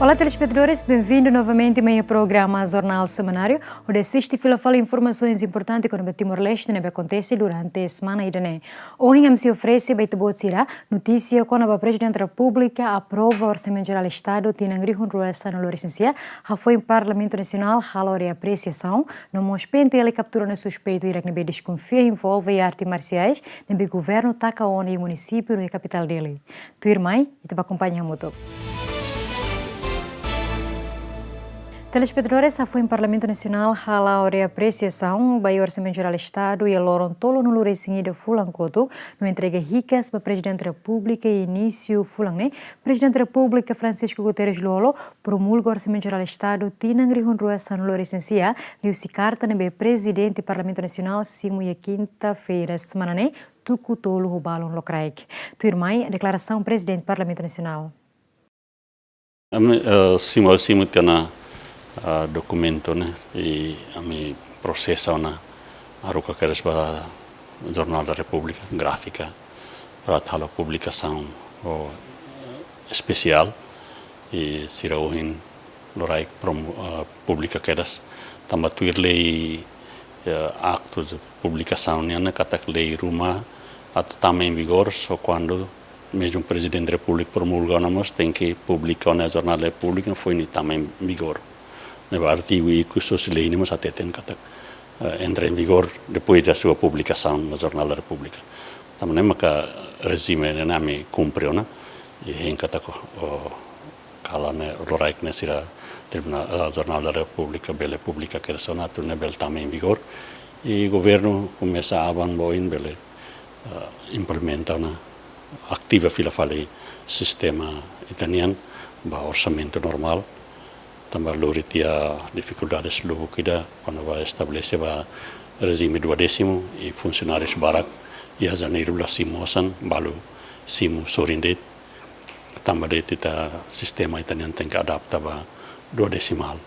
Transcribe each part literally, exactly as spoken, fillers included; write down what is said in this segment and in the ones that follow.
Olá, telespetadores, bem-vindo novamente ao programa Jornal Semanário, hodi asiste fila fali informasaun importante kona-ba Timor-Leste ne'ebé akontese durante semana ida-ne'e. Ohin ami sei oferese ba ita-boot sira notísia kona-ba Prezidente Repúblika aprova Orsamentu Jerál Estadu tinan rihun rua sanulu-resin-sia, hafoin Parlamentu Nasionál halo reapresiasaun, no mós P N T L kaptura ona suspeitu hirak ne'ebé deskonfia envolve arte marsiais ne'ebé governu taka ona iha munisípiu no iha kapitál Dili. Tuirmai, ita bá akompaña hamutuk. Telespetadores, hafoin Parlamentu Nasionál hala'o reapresiasaun ba Orsamentu Jerál Estadu iha loron tolunulu-resin-ida fulan kotuk, no entrega hikas ba Prezidente Repúblika iha inísiu fulan ne'e, Prezidente Repúblika Francisco Guterres Lú-Olo promulga Orsamentu Jerál Estadu tinan rihun rua sanulu-resin-sia, liuhusi karta ne'ebé Prezidente Parlamentu Nasionál simu iha kinta-feira semana ne'e, tuku tolu ho balun lokraik. Tuirmai, deklarasaun Prezidente Parlamentu Nasionál. Ami, eh, simu, simu tiha ona, eh, dokumentu ne'e, i ami prosesa ona, haruka kedas ba Jornál da Repúblika, gráfika, para atu halo publikasaun, o, espesiál, i sira ohin loraik promo-, eh, publika kedas, tanba tuir lei, eh, aktu publikasaun nian ne'e katak lei ruma atu tama em vigor só kuandu mezmu Prezidente Repúblika promulga ona mós tenke publika ona Jornál da Repúblika foin ne'e tama em vigor. Ne'ebé artigu ikus husi lei ne'e mós hateten katak, eh, entra em vigor depois da sua publicação no Jornal da República. Tanba ne'e maka rejime ne'e ami kumpre ona, i hein katak, o, kalan ne'e loraik ne'e sira tribunál, eh, Jornál da Repúblika bele publika kedas ona atu ne'e bele tama em vigor. I governu komesa aban ba oin bele, eh, implementa ona, ativa fila fali sistema ita-nian ba orsamentu normál. Tanba lori tiha difikuldades lubuk ida kona-ba estabelese ba rejime duodésimu i funsionárius barak iha Janeiru la simu osan, balu simu sorin de'it. Tanba de'it ita sistema ita-nian tenke adapta ba duodesimál.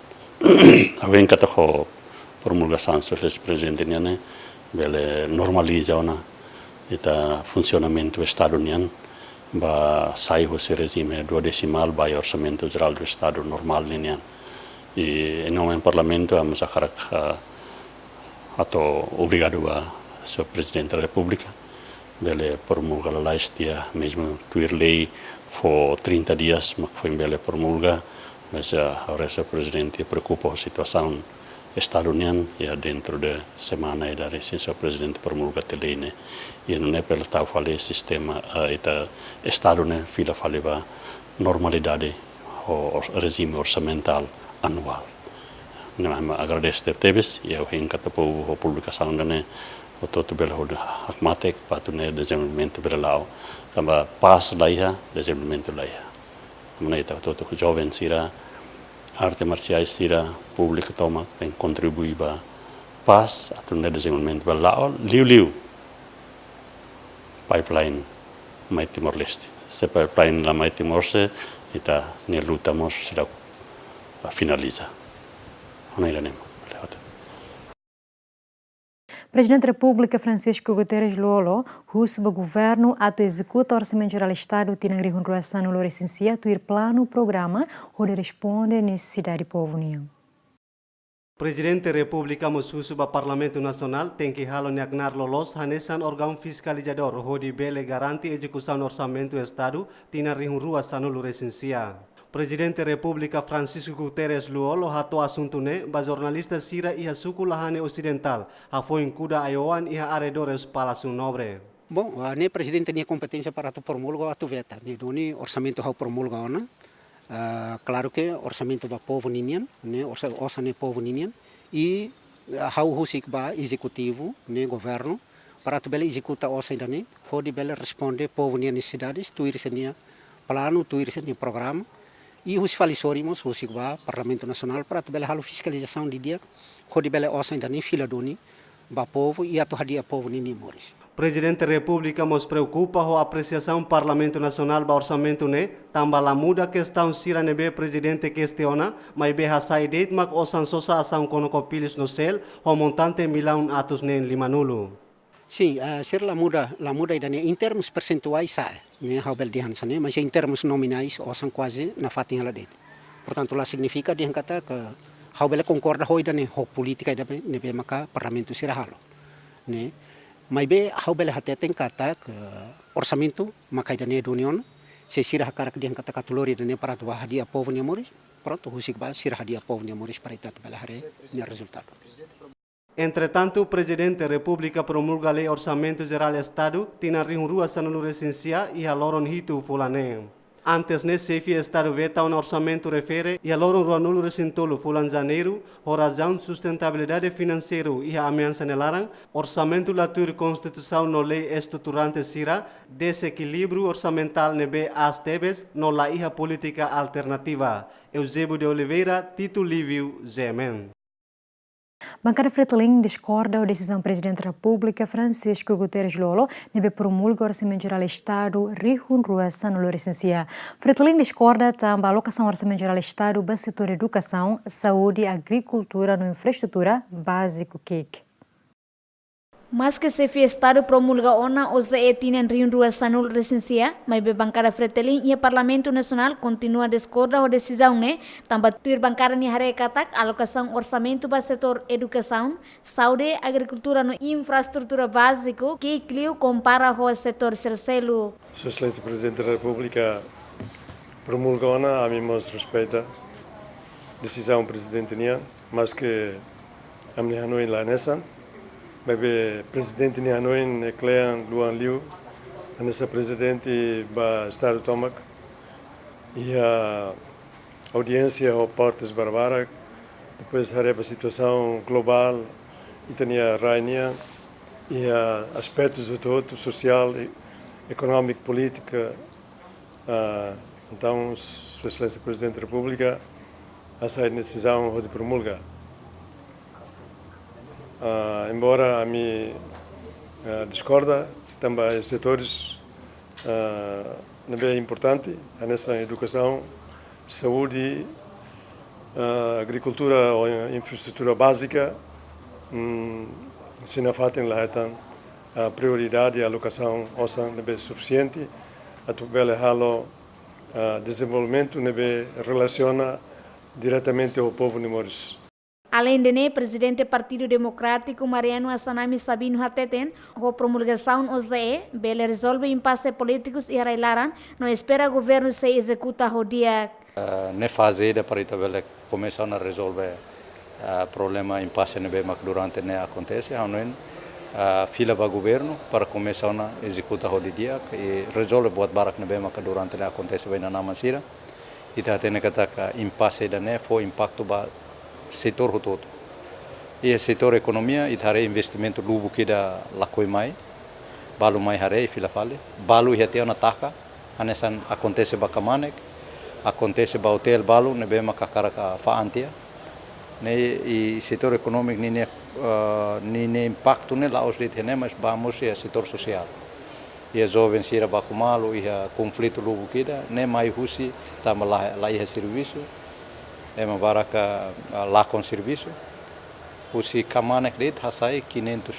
Ha'u hein katak ho promulgasaun Sua Exelénsia Prezidente nian ne'e bele normaliza ona ita funsionamentu Estadu nian, ba sai husi rejime duodesimál ba iha Orsamentu Jerál do Estadu normál ninian. I em nome Parlamentu, ami hakarak, ah, hato'o obrigadu ba Señór Prezidente da Repúblika, bele promulga lalais tiha, mezmu tuir lei fó trinta dias mak foin bele promulga, mas, ah, agora Señór Prezidente preokupa ho situasaun Estadu nian, iha dentro de semana ida resin Señór Prezidente promulga tiha lei ne'e. I nune'e bele tau fali sistema, eh, ita Estadu ne'e fila fali ba normalidade ho or-, rejime orsamentál anuál. Ne'e mak ami agradese tebes, i ha'u hein katak povu ho publikasaun ida-ne'e, hotu-hotu bele hotu hakmatek, para atu nune'e dezenvolvimentu bele la'o. Tanba pás la iha, dezenvolvimentu la iha. Nune'e ita hotu-hotu joven sira, arte marsiais sira, públiku tomak, tenke kontribui ba pás, atu nune'e dezenvolvimentu bele la'o, liuliu pipeline mai Timor-Leste. Se pipeline la mai Timor-Leste, ita-nia luta mós seidauk finaliza. Ona ida-ne'e mak, lewat. Prezidente Repúblika Francisco Guterres Lú-Olo husu ba governu atu ezekuta Orsamentu Jerál Estadu tinan rihun rua sanulu-resin-sia tuir planu programa hodi responde nesesidade povu nian. Prezidente Repúblika mós husu ba Parlamentu Nasionál tenke halo nia knaar loloos hanesan órgaun fiskalizadór hodi bele garante ezekusaun Orsamentu Estadu tinan rihun rua sanulu-resin-sia. Prezidente Repúblika Francisco Guterres Lú-Olo hato'o asuntu ne'e ba jornalista sira iha suku Lahane Osidentál, hafoin kuda ai-oan iha arredores Palásiu Nobre. Bom, ah, ne'e Prezidente nia kompeténsia para atu promulga ou atu veta. Ne'e duni orsamentu ha'u promulga ona. Ah, klaru ke orsamentu ba povu ninian, ne'e orsa-, osan ne'e povu ninian. I, ah, ha'u husik ba ezekutivu, ne'e governu, para atu bele ezekuta osan ida-ne'e, hodi bele responde povu nia nesesidades, tuir sira-nia planu, tuir sira-nia programa. I husi fali sorin mós husik ba Parlamentu Nasionál para atu bele halo fiskalizasaun didi'ak, hodi bele osan ida-ne'e fila duni ba povu i atu hadi'a povu ninia moris. Prezidente Repúblika mós preokupa ho apresiasaun Parlamentu Nasionál ba orsamentu ne'e, tanba la muda kestaun sira ne'ebé Prezidente kestiona, maibé hasai de'it mak osan sosa asaun CONOCOPhillips no SEL, ho montante millaun atus neen limanulu. Sin, ah, sira la muda, la muda ida-ne'e, em termos percentuais sa'e, ne'e ha'u bele dehan hanesan ne'e, mas em termos nominais, osan kuaze nafatin hela de'it. Portantu, la signifika dehan katak ha'u bele konkorda ho ida-ne'e, ho polítika ida-ne'ebé, ne'ebé maka parlamentu sira halo, ne'e. Maibé ha'u bele hateten katak orsamentu maka ida-ne'e duni ona, se sira hakarak dehan katak atu lori ida-ne'e para atu bá hadi'a povu nia moris, prontu, husik bá sira hadi'a povu nia moris para ita atu bele haree nia rezultadu. Entretantu, Prezidente Repúblika promulga Lei Orsamentu Jerál Estadu tinan rihun rua sanulu-resin-sia iha loron hitu fulan ne'e. Antes ne'e, Xefe Estadu veta ona orsamentu refere iha loron ruanulu-resin-tolu fulan Janeiru, ho razaun sustentabilidade finanseiru iha ameasa nia laran, orsamentu la tuir Konstituisaun no lei estruturante sira, dezekilíbriu orsamentál ne'ebé aas tebes no la iha polítika alternativa. Eusébio de Oliveira, Tito Lívio, G M N. Bankada Fretilin diskorda ho desizaun Prezidente Repúblika Francisco Guterres Lú-Olo ne'ebé promulga Orsamentu Jerál Estadu rihun rua sanulu-resin-sia. Fretilin diskorda tanba alokasaun Orsamentu Jerál Estadu ba setór edukasaun, saúde, agrikultura no infraestrutura báziku ki'ik. Maske Xefe Estadu promulga ona O J E tinan rihun rua sanulu-resin-sia, maibé Bankada Fretilin iha Parlamentu Nasionál kontinua diskorda ho desizaun ne'e, tanba tuir bankada nia haree katak alokasaun orsamentu ba setór edukasaun, saúde, agrikultura no infraestrutura báziku ki'ik liu kompara ho setór sira seluk. Sua Exelénsia Prezidente da Repúblika promulga ona, ami mós respeita desizaun Prezidente nian, maske ami-nia hanoin la hanesan, maibé Prezidente nia hanoin ne'e kle'an luan liu, hanesan Prezidente ba Estadu tomak, iha audiénsia ho partes barbarak, depois haree ba situasaun globál, ita-nia rai nian, iha aspetus hotu-hotu, sosiál, e-, ekonómiku, polítika. Ah, entaun, Sua Exelénsia Prezidente da Repúblika hasai desizaun hodi promulga. Ah, embora ami, ah, diskorda, tanba setór, ah, ne'ebé importante, hanesan edukasaun, saúde, ah, agrikultura ou infraestrutura bázika, mm, sira nafatin la hetan, ah, prioridade, alokasaun osan ne'ebé sufisiente atu bele halo, ah, dezenvolvimentu ne'ebé relasiona diretamente ho povu nia moris. Aleinde ne'e, Prezidente Partidu Demokrátiku Mariano Assanami Sabino hateten, ho promulgasaun O J E, bele rezolve impase polítikus iha rai-laran, no espera governu sei ezekuta ho di'ak. Ah, ne'e faze ida para ita bele komesa ona rezolve, ah, problema impase ne'ebé mak durante ne'e akontese, ha'u hanoin, ah, fila ba governu para komesa ona ezekuta ho di'ak, i rezolve buat barak ne'ebé mak durante ne'e akontese ba inan-aman sira. Ita hatene katak impase ida-ne'e fó impaktu ba setór hotu-hotu. Iha setór ekonomia, ita haree investimentu lubuk ida lakohi mai, balu mai haree fila fali, balu iha tiha ona taka, hanesan akontese ba Kmanek, akontese ba otél balu ne'ebé mak hakarak fa'an tiha. Ne'e iha setór ekonomia ninia, eh, ninia impaktu ne'e la'ós de'it iha ne'e, mas ba mós iha setór sosiál. Iha joven sira baku malu, iha konflitu lubuk ida, ne'e mai husi tanba la, la iha servisu, ema barak, ah, lakon servisu. Husi Kmanek de'it hasai quinhentas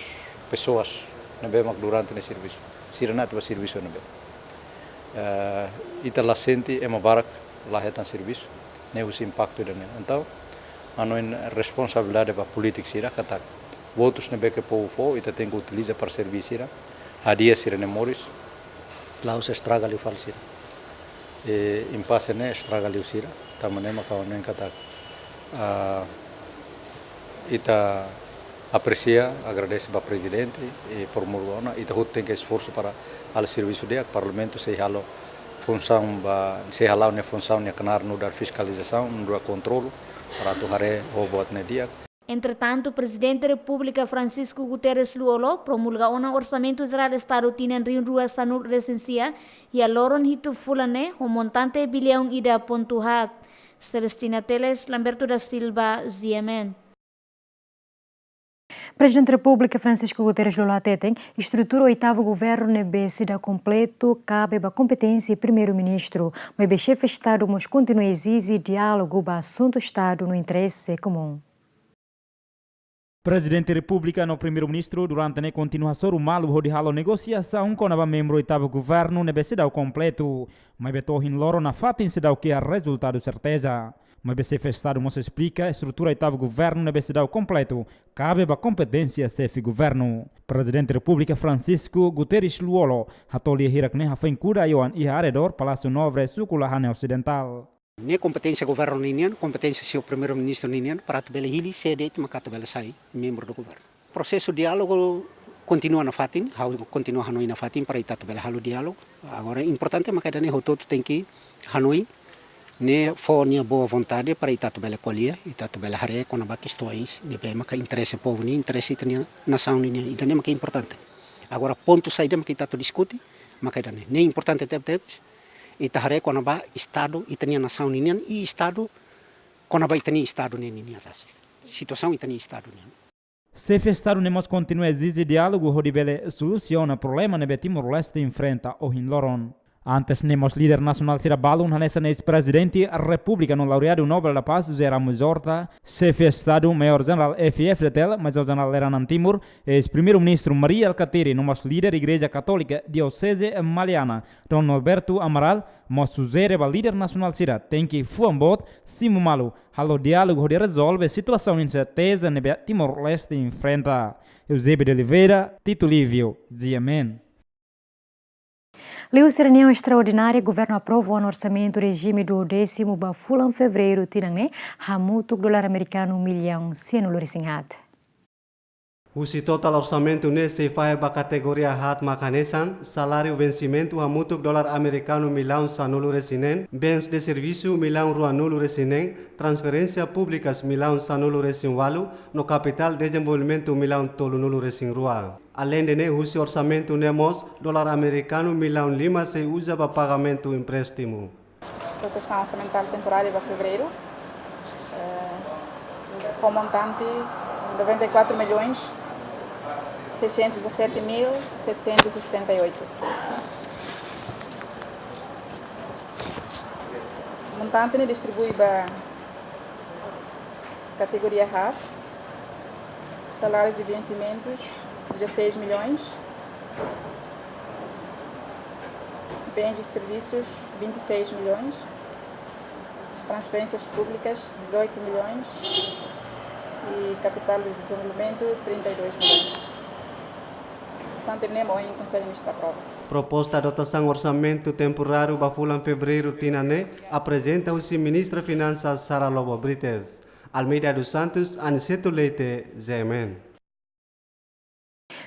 pessoas ne'ebé mak durante ne'e servisu. Sira na'in-tolu ba servisu ne'ebé. Eh, ita la sente ema barak la hetan servisu, ne'e husi impaktu ida-ne'e. Entaun, ha'u hanoin responsabilidade ba polítiku sira katak votus ne'ebé ke povu fó, ita tenke utiliza para serví sira, hadi'a sira-nia moris, la'ós estraga liu fali sira. E impase ne'e estraga liu sira, tanba ne'e mak ha'u hanoin katak, ah, ita apresia, agradese ba Prezidente, e promulga ona, ita hotu tenke esforsu para halo servisu di'ak, Parlamentu sei halo funsaun ba, sei hala'o nia funsaun nia knaar nu'udar fiskalizasaun, nu'udar kontrolu, para atu haree ho buat ne'e di'ak. Entretantu, Prezidente Repúblika Francisco Guterres Lú-Olo promulga ona Orsamentu Jerál Estadu tinan rihun rua sanulu-resin-sia, iha loron hitu fulan ne'e, ho montante biliaun ida pontu haat. Celestina Teles, Lamberto da Silva, G M N. Prezidente Repúblika Francisco Guterres Lú-Olo hateten, estrutura oitavu governu ne'ebé seidauk kompletu kabe ba kompeténsia Primeiru-Ministru, maibé Xefe Estadu mós kontinua ezije diálogu ba asuntu Estadu no interese komún. Prezidente Repúblika no Primeiru-Ministru durante ne'e kontinua hasoru malu hodi halo negosiasaun kona-ba membru oitavu governu ne'ebé seidauk kompletu, maibé to'o ohin loron nafatin seidauk iha rezultadu serteza. Maibé Xefe Estadu mós esplika estrutura oitavu governu ne'ebé seidauk kompletu, kabe ba kompeténsia Xefe Governu. Prezidente Repúblika Francisco Guterres Lú-Olo hato'o lia hirak ne'e hafoin kuda aioan iha arredór Palásiu Nobre, suku Lahane Osidentál. Ne'e kompeténsia governu ninian, kompeténsia señór Primeiru-Ministru ninian, para atu bele hili sé de'it maka atu bele sai membru do governu. Prosesu diálogu kontinua nafatin, ha'u kontinua hanoin nafatin para ita atu bele halo diálogu. Agora, importante maka ida-ne'e hotu-hotu tenke hanoin, ne'e fó nia boa vontade para ita atu bele ko'alia, ita atu bele haree kona-ba kestoens ne'ebé maka interese povu nian, interese ita-nia nasaun nian, ida-ne'e maka importante. Agora, pontu saida maka ita atu diskute, maka ida-ne'e. Ne'e importante tebetebes, ita haree kona-ba Estadu ita-nia nasaun nian, i Estadu kona-ba ita-nia Estadu nian, ninia rasik. Situasaun ita-nia Estadu nian. Xefe Estadu ne'e mós kontinua ezije diálogu hodi bele solusiona problema ne'ebé Timor-Leste enfrenta ohin loron. Antes ne'e mós líder nasionál sira balun hanesan eis-Prezidente Repúblika no Laureadu Nobel da Paz José Ramos Horta, Xefe Estadu Maiór Jenerál F-FDTL, Majór Jenerál Leranan Timur, eis-Primeiru-Ministru Mari Alkatiri no mós líder Igreja Katólika Dioseze Maliana, Dom Norberto Amaral, mós sujere ba líder nasionál sira tenke fuan boot, simu malu, halo diálogu hodi rezolve situasaun inserteza ne'ebé Timor-Leste enfrenta. Eusébio de Oliveira, Tito Livio, G M N. Liuhusi reuniaun estraordinária, governu aprova orsamentu rejime duodésimu ba fulan fevereiru tinan ne'e, hamutuk dolar amerikanu millaun sianulu-resin-haat. Husi totál orsamentu ne'e sei fahe ba kategoria haat mak hanesan, saláriu vensimentu hamutuk dolar amerikanu millaun sanulu-resin-neen, bens de servisu millaun ruanulu-resin-neen, transferénsia públikas millaun sanulu-resin-ualu, no kapitál dezenvolvimentu millaun tolunulu-resin-rua. Aleinde ne'e, husi orsamentu ne'e mós dolar amerikanu millaun lima sei uza ba pagamentu empréstimu. Dotasaun orsamentál temporária ba fevereiru, eh, ho montante noventa e quatro milhões seiscentos e dezassete mil setecentos e setenta e oito. Montante ne'e distribui ba kategoria haat, salárius e vensimentus, dezasseis milhões, bens e serviços, vinte e seis milhões, transferências públicas, dezoito milhões, e capital de desenvolvimento, trinta e dois milhões. Portantu, ne'e mak ohin Konsellu Ministru aprova. Proposta dotasaun orsamentu temporáriu ba fulan fevereiru tinan ne'e aprezenta husi Ministra Finansas Sara Lobo Brites. Almeida dos Santos, Aniceto Leite, G M N.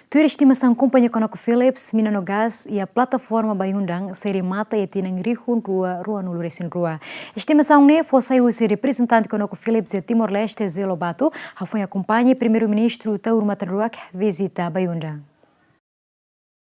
Tuir estimasaun kompañia ConocoPhillips, mina no gás iha plataforma Bayu-Undan sei remata iha tinan rihun rua ruanulu-resin-rua. Estimasaun ne'e fó sai husi reprezentante ConocoPhillips iha Timor-Leste, José Lobato, hafoin akompaña Primeiru-Ministru Taur Matan Ruak vizita Bayu-Undan.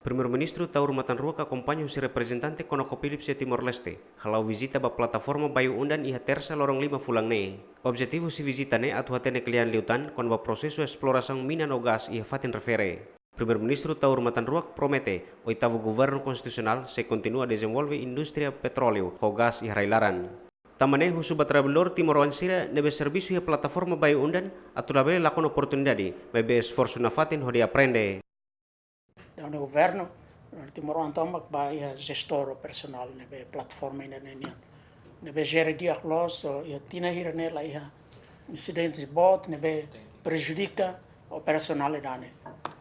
Primeiru-Ministru Taur Matan Ruak akompaña husi reprezentante ConocoPhillips iha Timor-Leste, hala'o vizita ba plataforma Bayu-Undan iha Tersa loron lima fulan ne'e. Objetivu husi vizita ne'e atu hatene kle'an liután kona-ba prosesu esplorasaun mina no gás iha fatin refere. Primeiru-Ministru Taur Matan Ruak promete, oitavu governu konstitusionál sei kontinua dezenvolve indústria petróleu ho gás iha rai-laran. Tanba ne'e husu ba traballadór timoroan sira ne'ebé servisu iha plataforma Bayu-Undan atu labele lakon oportunidade, maibé esforsu nafatin hodi aprende. Dadaun governu timoroan tomak ba iha jestór operasionál ne'ebé plataforma ida-ne'e nian. Ne'ebé jere di'ak loos, to'o iha tinan hira ne'e la iha insidentes boot ne'ebé prejudika operasionalidade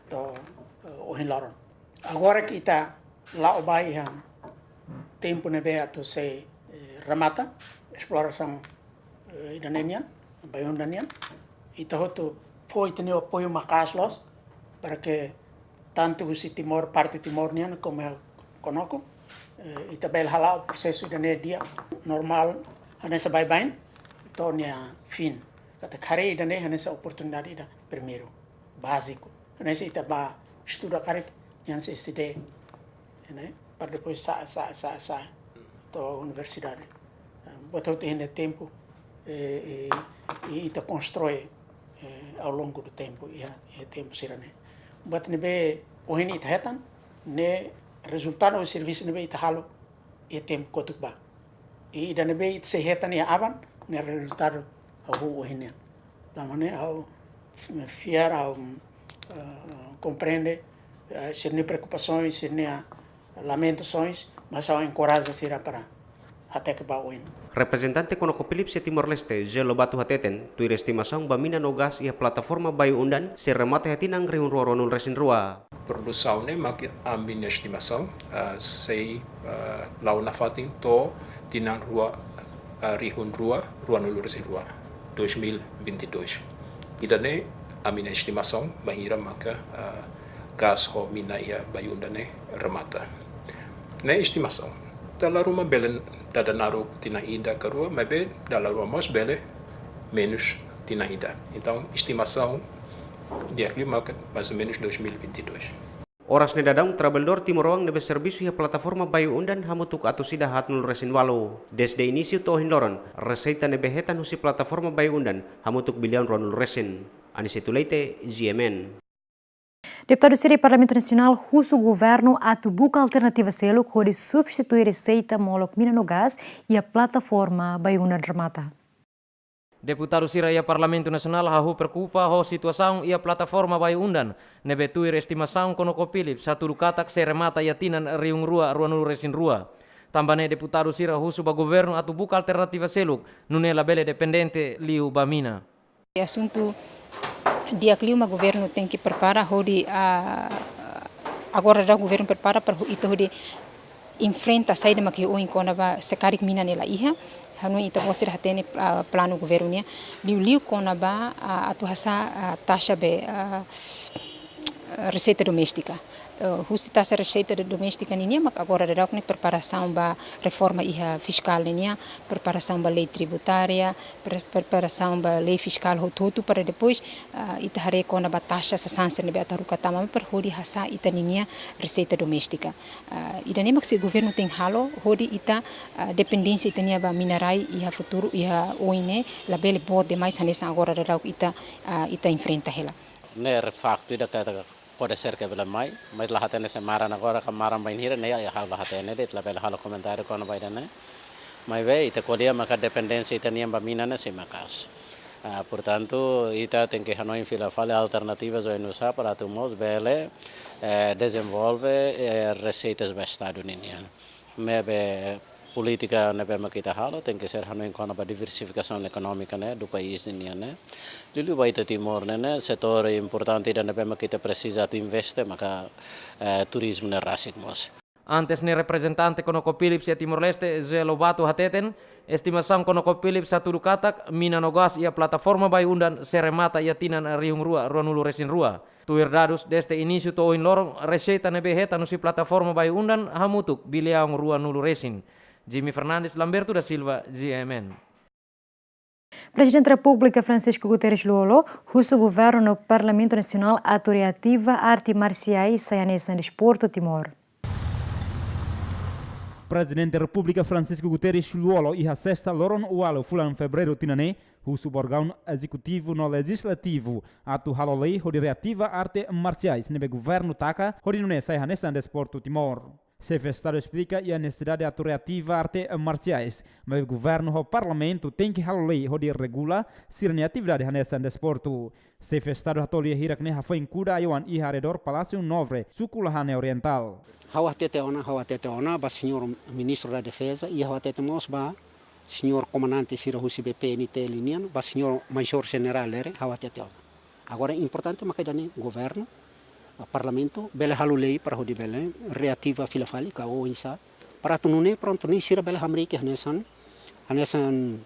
to'o, eh, ohin loron. Agora ke ita la'o ba iha tempu ne'ebé atu sei, eh, remata esplorasaun, eh, ida-ne'e nian, Bayu-Undan nian. Ita hotu fó ita-nia apoiu maka'as loos, para ke tantu husi Timor, parte Timor nian, komu Conoco, eh, ita bele hala'o prosesu ida-ne'e di'ak, normál, hanesan baibain, to'o nia fin. Katak haree ida-ne'e hanesan oportunidade ida primeiru, báziku. Hanesan ita bá estuda karik, nia hanesan S D, ne'e, para depois sa, sa, sa, sa, to'o universidade. Eh, buat hotu iha nia tempu, eh, eh, i ita konstrui, eh, ao longo do tempo, iha, iha tempu sira-ne'e. Buat ne'ebé ohin ita hetan, ne'e rezultadu servisu ne'ebé ita halo iha tempu kotuk bá. I ida ne'ebé ita sei hetan iha aban, ne'e rezultadu hahú ohin nian. Tanba ne'e ha'u f-, fiar, ha'u, eh, komprende, eh, sira-nia preokupasaun, sira-nia lamentasaun, mas ha'u enkoraja sira para hateke ba oin. Reprezentante ConocoPhillips iha Timor-Leste, José Lobato hateten, tuir estimasaun ba mina no gás iha plataforma Bayu-Undan sei remata iha tinan rihun rua ruanulu resin rua. Produsaun ne'e mak ami-nia estimasaun, ah, sei, ah, la'o nafatin to'o tinan rua, ah, rihun rua ruanulu resin rua, dois mil e vinte e dois. Ida-ne'e ami-nia estimasaun bainhira maka, ah, gás ho mina iha Bayu-Undan ne'e remata. Ne'e estimasaun. Dala ruma bele dada naruk tinan ida ka rua, maibé dala ruma mós bele menus tinan ida. Entaun, estimasaun di'ak liu maka mais ou menus dois mil e vinte e dois. Oras ne'e daudaun traballadór timoroan ne'ebé servisu iha plataforma Bayu-Undan hamutuk atus ida haatnulu resin ualu. Dezde inísiu to'o ohin loron, reseita ne'ebé hetan husi plataforma Bayu-Undan hamutuk biliaun ruanulu resin. Aniceto Leite, G M N. Deputadu sira iha Parlamentu Nasionál husu governu atu buka alternativa seluk hodi substitui reseita molok mina no gás iha plataforma Bayu-Undan remata. Deputadu sira iha Parlamentu Nasionál hahú preokupa ho situasaun iha plataforma Bayu-Undan, ne'ebé tuir estimasaun ConocoPhillips hatudu katak sei remata iha tinan rihun rua ruanulu resin rua. Tanba ne'e deputadu sira husu ba governu atu buka alternativa seluk, nune'e labele dependente liu ba mina. Asuntu di'ak liu mak governu tenke prepara hodi, ah, agora daudaun governu prepara para ho-, ita hodi enfrenta saida mak ohin kona-ba se karik mina ne'e la iha. Hanoin ita-boot sira hatene, ah, planu governu nian. Liuliu kona-ba, ah, atu hasa'e, ah, taxa be, ah, reseita doméstika. Eh, husi taxa reseita doméstika ninian mak agora daudaun ne'e preparasaun ba reforma iha fiskál ninian, preparasaun ba lei tributária, pre-, preparasaun ba lei fiskál hotu-hotu para depois, ah, ita haree kona-ba taxa sasán sira ne'ebé atu haruka tama para hodi hasa'e ita-ninia reseita doméstika. Ah, ida-ne'e mak sei governu tenke halo hodi ita, ah, dependénsia ita-nia ba mina-rai iha futuru, iha oin ne'e labele boot demais hanesan agora daudaun ita, ah, ita enfrenta hela. Ne'e faktu ida katak pode ser ke bele mai, mas la hatene se maran agora ka maran bainhira ne'e, ya, ha'u la hatene de'it, labele halo komentáriu kona-ba ida-ne'e. Maibé ita ko'alia maka dependénsia ita-nian ba mina ne'e sei maka'as. Ah, portantu, ita tenke hanoin fila fali alternativas oinsá para atu mós bele, eh, dezenvolve, eh, reseitas ba Estadu ninian. Ne'ebé polítika ne'ebé mak ita halo tenke ser hanoin kona-ba diversifikasaun ekonómika ne'e do país ninian ne'e. Liuliu ba ita Timor ne'e, ne'e setór importante ida ne'ebé mak ita presiza atu investe maka, eh, turizmu ne'e rasik mós. Antes ne'e reprezentante ConocoPhillips iha Timor-Leste, José Lobato hateten, estimasaun ConocoPhillips hatudu katak mina no gás iha plataforma Bayu-Undan sei remata iha tinan rihun rua ruanulu resin rua. Tuir dadus dezde inísiu to'o ohin loron, reseita ne'ebé hetan husi plataforma Bayu-Undan hamutuk biliaun ruanulu resin. Jimmy Fernandes, Lamberto da Silva, G M N. Prezidente Repúblika Francisco Guterres Lú-Olo husu governu no Parlamentu Nasionál atu reativa arte marsiais sai hanesan desportu Timor. Prezidente Repúblika Francisco Guterres Lú-Olo iha sesta loron ualu fulan Fevereiru tinan ne'e husu ba órgaun ezekutivu no lejizlativu atu halo lei hodi reativa arte marsiais ne'ebé governu taka hodi nune'e sai hanesan desportu Timor. Xefe Estadu esplika iha nesesidade atu reativa arte marsiais, maibé governu ho parlamentu tenke halo lei hodi regula sira-nia atividade hanesan desportu. Xefe Estadu hato'o lia hirak ne'e hafoin kuda ayoan iha arredór Palásiu Nobre, suku Lahane Orientál. Ha'u hatete ona, ha'u hatete ona ba señór Ministru da Defeza, i ha'u hatete mós ba señór komandante sira husi be P N T L nian, ba señór Majór Jenerál Lere, ha'u hatete ona. Agora importante maka ida-ne'e governu, ah, parlamentu, bele halo lei para hodi bele reativa fila fali ka oinsá. Para atu nune'e prontu ne'e sira bele hamriik hanesan, hanesan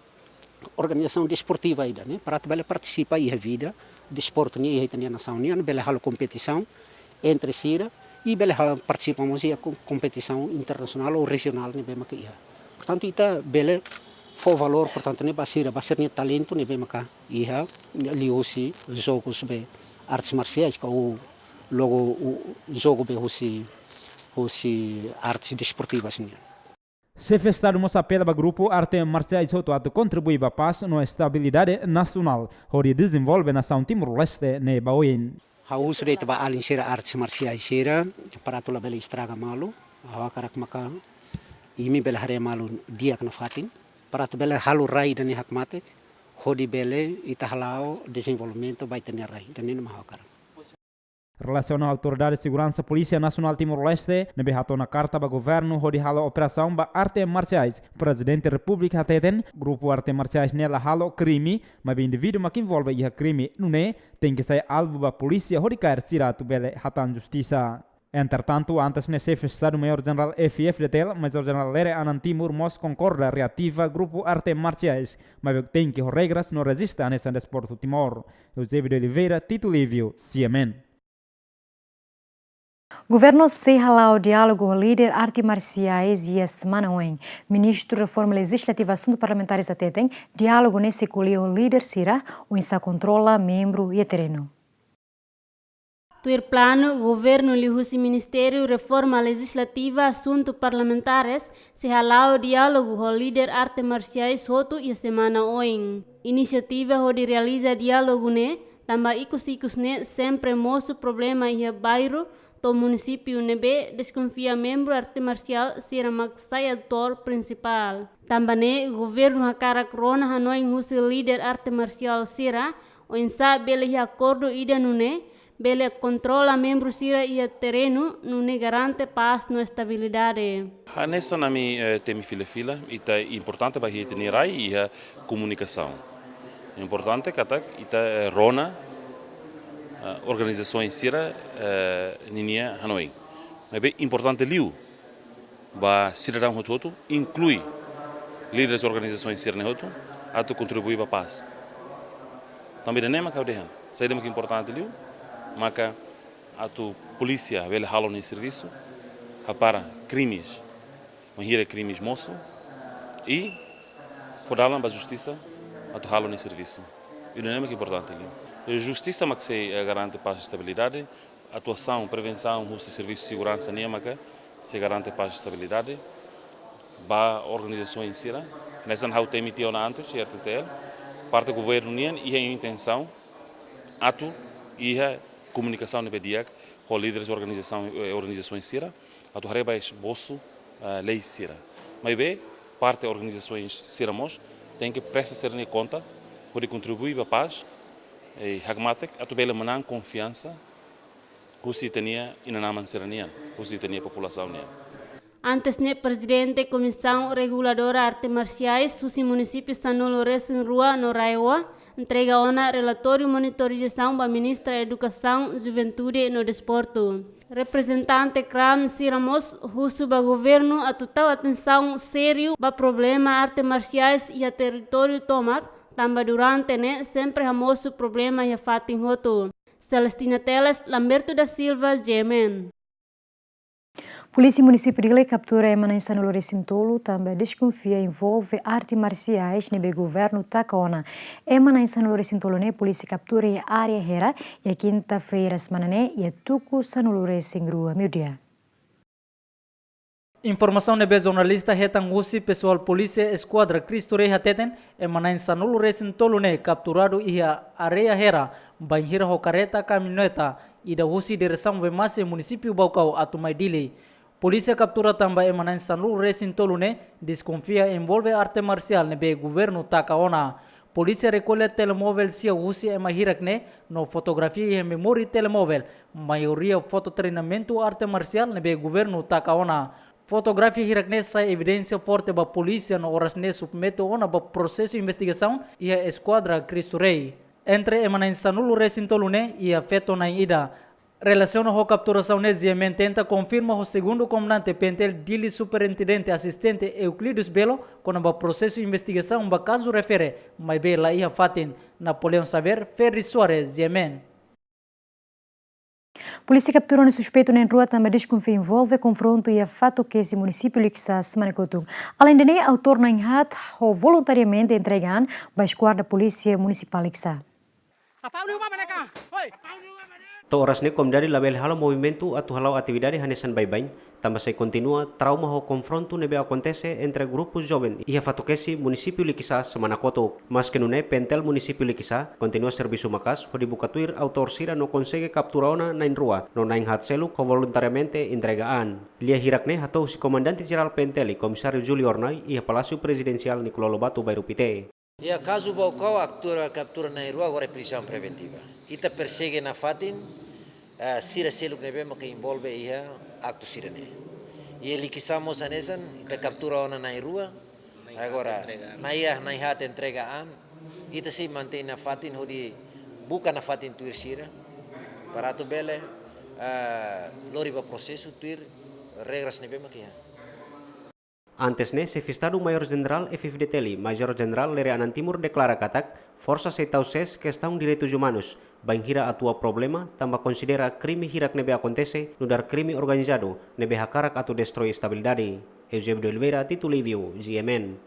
organizasaun desportiva ida-ne'e, para atu bele partisipa iha vida desportu nian iha ita-nia nasaun nian, bele halo kompetisaun entre sira, i bele halo partisipa mós iha kom-, kompetisaun internasionál ou rejionál ne'ebé maka iha. Portantu, ita bele fó valór, portantu, ne'e ba sira, ba sira-nia talentu ne'ebé maka iha, liuhusi jogus be artes marsiais, ka ou logo, ou jogu be husi, husi artes desportivas nian. Xefe Estadu mós apela ba grupu arte marsiais hotu atu kontribui ba pás no estabilidade nasionál, hodi dezenvolve nasaun Timor-Leste ne'e ba oin. Ha'u husu de'it ba alin sira artes marsiais sira, para atu labele estraga malu, ha'u hakarak maka imi bele haree malu di'ak nafatin, para atu bele halo rai ida-ne'e hakmatek, hodi bele ita hala'o dezenvolvimentu ba ita-nia rai, ida-ne'e mak ha'u hakarak. Relasiona ho Autoridade Seguransa Polísia Nasionál Timor-Leste ne'ebé hato'o ona karta ba governu hodi halo operasaun ba arte marsiais, Prezidente Repúblika hateten grupu arte marsiais ne'e la halo krime, maibé indivíduu mak envolve iha krime, nune'e tenke sai alvu ba polísia hodi kaer sira atu bele hatán justisa. Entretantu, antes ne'e Xefe Estadu Maiór Jenerál F I F D T L, Major Jenerál Lere Anan Timur mós konkorda reativa grupu arte marsiais, maibé tenke ho regras no rejista hanesan Desportu Timor. Eusébio de Oliveira, Tito Lívio, G M N. Governu sei hala'o diálogu ho líder arte marsiais iha semana oin. Ministru Reforma Lejizlativa Asuntu Parlamentares hateten, diálogu ne'e sei ko'alia ho líder sira, oinsá kontrola membru iha terrenu. Tuir planu, governu liuhusi Ministériu Reforma Lejizlativa Asuntu Parlamentares sei hala'o diálogu ho líder arte marsiais hotu iha semana oin. Inisiativa hodi realiza diálogu ne'e tanba ikus-ikus ne'e sempre mosu problema iha bairru to'o munisípiu ne'ebé deskonfia membru arte marsiál sira mak sai atór prinsipál. Tanba ne'e, governu hakarak rona hanoin husi líder arte marsiál sira, oinsá bele iha akordu ida nune'e bele kontrola membru sira iha terrenu, nune'e garante pás no estabilidade. Hanesan ami, eh, temi fila-fila, ita importante ba ita-nia rai iha komunikasaun. Importante katak ita, eh, rona, eh, organizasaun sira, eh, ninia hanoin. Maibé importante liu ba sidadaun hotu-hotu, inklui líderes organizasaun sira-ne'e hotu, atu kontribui ba pás. Tanba ida-ne'e mak ha'u dehan, saida mak importante liu, maka atu polísia bele halo nia servisu, hapara krimes, bainhira krimes mosu, i fó dalan ba justisa atu halo nia servisu. Ida-ne'e mak importante liu. Justisa mak sei, eh, garante pás i estabilidade, atuasaun, prevensaun, husi servisu seguransa nian maka sei garante pás i estabilidade ba organizasaun sira. Hanesan ha'u temi tiha ona antes, R T T L, parte governu nian iha intensaun atu iha komunikasaun ne'ebé di'ak ho líderes organizasaun, eh, organizasaun sira, atu haree ba esbosu, eh, lei sira. Maibé, parte organizasaun sira mós tenke presta sira-nia konta, hodi kontribui ba pás, eh, hakmatek, atu bele manán konfiansa husi ita-nia inan-aman sira-nian, husi ita-nia populasaun nian. Antes ne'e Prezidente Komisaun Reguladora Arte Marsiais husi munisípiu sanulu-resin-rua no RAEOA entrega ona relatóriu monitorizasaun ba Ministra Edukasaun, Juventude no Desportu. Reprezentante KRAM sira mós husu ba governu atu tau atensaun sériu ba problema arte marsiais iha territóriu tomak, tanba durante ne'e sempre hamosu problema iha fatin hotu. Celestina Teles, Lamberto da Silva, G M N. Polísia Munisípiu Dili kaptura ema na'in sanulu-resin-tolu tanba deskonfia envolve arte marsiais ne'ebé governu taka ona. Ema na'in sanulu-resin-tolu ne'e polísia kaptura iha área Hera, iha kinta-feira semana ne'e, iha tuku sanulu-resin-rua meiudia. Informasaun ne'ebé jornalista hetan husi pesoál polísia Eskuadra Cristo Rei hateten, ema na'in sanulu-resin-tolu ne'e kapturadu iha área Hera, bainhira ho kareta kamioneta ida husi diresaun Wemasse munisípiu Baucau atu mai Dili. Polísia kaptura tanba ema na'in sanulu-resin-tolu ne'e deskonfia envolve arte marsiál ne'ebé governu taka ona. Polísia rekolla telemovel sia husi ema hirak ne'e no fotografia iha memória telemovel, maioria foto treinamentu arte marsiál ne'ebé governu taka ona. Fotografia hirak ne'e sai evidénsia forte ba polísia no oras ne'e submete ona ba prosesu investigasaun iha Eskuadra Cristo Rei. Entre ema na'in sanulu-resin-tolu ne'e iha feto na'in ida. Relasiona ho kapturasaun ne'e, G M N tenta konfirma ho segundu komandante PNTL Dili, Superintendente Asistente Euclides Belo, kona-ba prosesu investigasaun ba kazu refere, maibé la iha fatin. Napoleão Xavier, Ferri Soares, G M N. Polísia kaptura ona suspeitu na'in rua tanba deskonfia envolve konfrontu iha Fatokesi, munisípiu Likisá, semana kotuk. Aleinde ne'e, autór na'in haat ho voluntariamente entrega an ba Eskuadra Polísia Munisipál Likisá. To'o oras ne'e komunidade labele halo movimentu atu hala'o atividade hanesan baibain, tanba sei kontinua trauma ho konfrontu ne'ebé akontese entre grupu joven iha Fatokesi, munisípiu Likisá, semana kotuk. Maske nune'e, PNTL munisípiu Likisá kontinua servisu maka'as hodi buka tuir autór sira no konsege kaptura ona na'in rua, no na'in haat seluk ho voluntariamente entrega an. Lia hirak ne'e hato'o husi Komandante Jerál PNTL, Komisáriu Júlio Hornai, iha Palásiu Prezidensiál Nicolau Lobato, Bairru Pité. Iha kazu Baucau, kaptura, kaptura na'in rua, agora iha prizaun preventiva. Ita persege nafatin, Eh, sira seluk ne'ebé maka envolve iha aktu sira-ne'e. Iha Likisá mós hanesan, ita kaptura ona na'in rua. Agora, na'in haat entrega an, ita sei mantein nafatin hodi buka nafatin tuir sira, para atu bele, eh, lori ba prosesu tuir regras ne'ebé maka iha. Antes ne'e, Xefe Estadu Maiór Jenerál F-FDTL, Majór Jenerál Lere Anan Timur deklara katak, forsa sei tau sees kestaun direitus umanus, bainhira atua problema, tanba konsidera krime hirak ne'ebé akontese, nu'udar krime organizadu, ne'ebé hakarak atu destroi estabilidade. Eusébio de Oliveira, Tito Livio, G M N.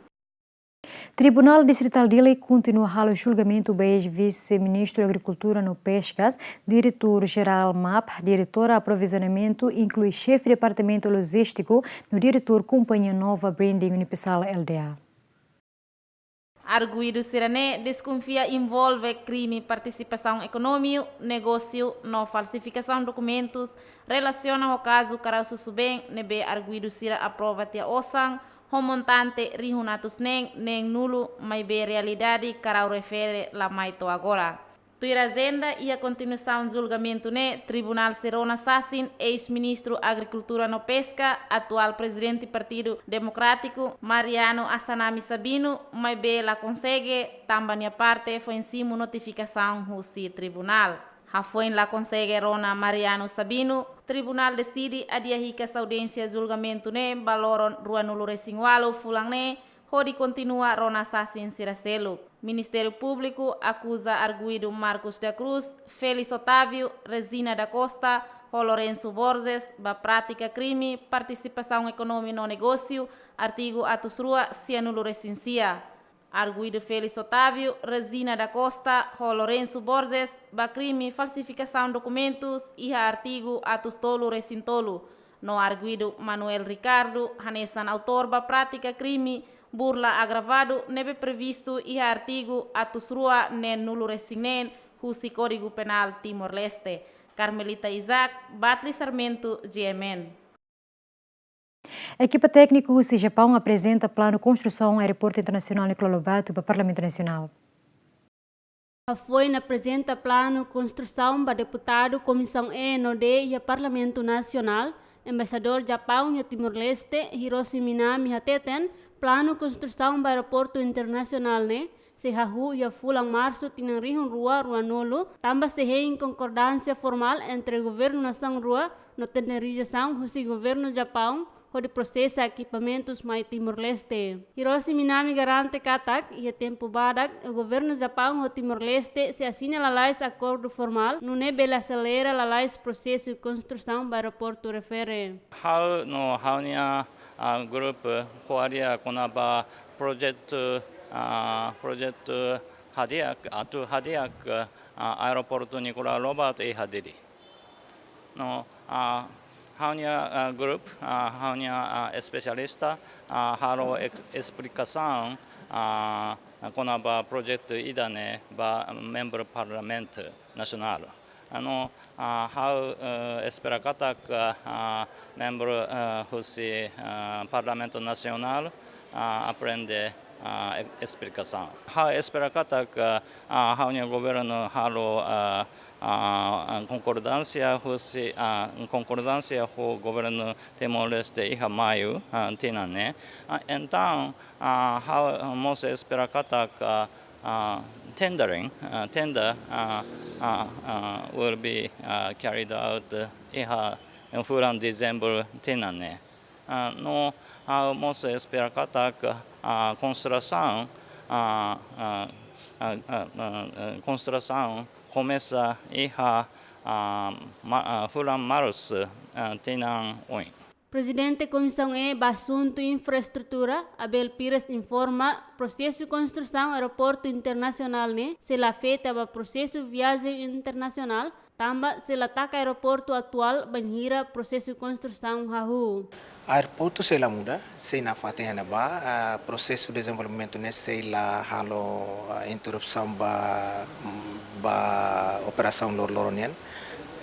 Tribunál Distritál Dili kontinua halo julgamentu ba eis-Vise-Ministru Agrikultura no Peskas, Diretór Jerál MAP, Diretór Aprovizionamentu, inklui Xefe Departamentu Lojístiku, no Diretór Kompañia Nova Branding Universal L D A. Arguidu sira-ne'e deskonfia envolve krime partisipasaun ekonómiku, negósiu, no falsifikasaun dokumentus, relasiona ho kazu karau susubeen, ne'ebé arguidu sira aprova tiha osan, ho montante rihun atus neen neen-nulu, maibé realidade karau refere la mai to'o agora. Tuir ajenda, iha kontinuasaun julgamentu ne'e, tribunál sei rona sasin eis-Ministru Agrikultura no Peska, atuál Prezidente Partidu Demokrátiku, Mariano Assanami Sabino, maibé la konsege, tanba nia parte foin simu notifikasaun husi tribunál. Hafoin la konsege rona Mariano Sabino, tribunál deside adia hikas audiénsia julgamentu ne'e ba loron ruanulu-resin-ualu fulan ne'e, hodi kontinua rona sasin sira seluk. Ministériu Públiku akuza arguidu Marcos da Cruz, Félix Otávio, Regina da Costa, ho Lourenço Borges, ba prátika krime partisipasaun ekonómiku no negósiu, artigu atus rua sianulu-resin-sia. Arguidu Félix Otávio, Regina da Costa, ho Lourenço Borges, ba krime falsifikasaun dokumentus, iha artigu atus tolu-resin-tolu. No arguidu Manuel Ricardo, hanesan autór ba prátika krime burla agravadu, ne'ebé previstu iha artigu atus rua neen-nulu-resin-neen, husi Kódigu Penál Timor-Leste. Carmelita Isaac, Batli Sarmento, G M N. Ekipa tékniku husi Japaun aprezenta planu konstrusaun Aeroportu Internasionál Nicolau Lobato ba Parlamentu Nasionál. Hafoin aprezenta planu konstrusaun ba deputadu Komisaun E no D iha Parlamentu Nasionál, Embaixadór Japaun iha Timor-Leste, Hiroshi Minami hateten, planu konstrusaun ba Aeroportu Internasionál ne'e sei hahú iha fulan Marsu tinan rihun rua ruanulu, tanba sei hein konkordánsia formál entre governu nasaun rua no tenderizasaun husi governu Japaun hodi prosesa ekipamentus mai Timor-Leste. Hiroshi Minami garante katak, iha tempu badak, governu Japaun ho Timor-Leste sei asina lalais akordu formál, nune'e bele aselera lalais prosesu konstrusaun ba aeroportu refere. Ha'u no ha'u-nia, ah, grupu ko'alia kona-ba projetu, ah, projetu hadi'a, atu hadi'a, ah, aeroportu Nicolau Lobato iha Dili. No, ah, ha'u-nia, ah, grupu, ah, ha'u-nia, ah, espesialista, ah, halo es-, esplikasaun, ah, kona-ba projetu ida-ne'e ba membru Parlamentu Nasionál. No, ah, ha'u, eh, espera katak, ah, membru, eh, husi, ah, Parlamentu Nasionál, ah, aprende, ah, e-, esplikasaun. Ha'u espera katak, ah, ha'u-nia governu halo, ah, ah, konkordánsia husi, ah, konkordánsia ho governu Timor-Leste iha Maiu, ah, tinan ne'e. Ah, entaun, ah, ha'u mós espera katak, ah, ah, tendering, ah, tender, ah, ah, ah, will be, ah, carried out, eh, iha fulan Dezembru tinan ne'e. Ah, no, ha'u mós espera katak, ah, konstrusaun, ah, ah, ah, ah, ah, ah, konstrusaun komesa iha, ah, ma-, ah, fulan Marsu, ah, tinan oin. Prezidente Komisaun E ba Asuntu Infraestrutura, Abel Pires informa, prosesu konstrusaun Aeroportu Internasionál ne'e sei la afeta ba prosesu viajen internasionál, tanba sei la taka aeroportu atuál bainhira prosesu konstrusaun hahú. Aeroportu sei la muda, sei nafatin iha ne'ebá, ah, prosesu dezenvolvimentu ne'e sei la halo, ah, interrupsaun ba, ba operasaun loroloron nian,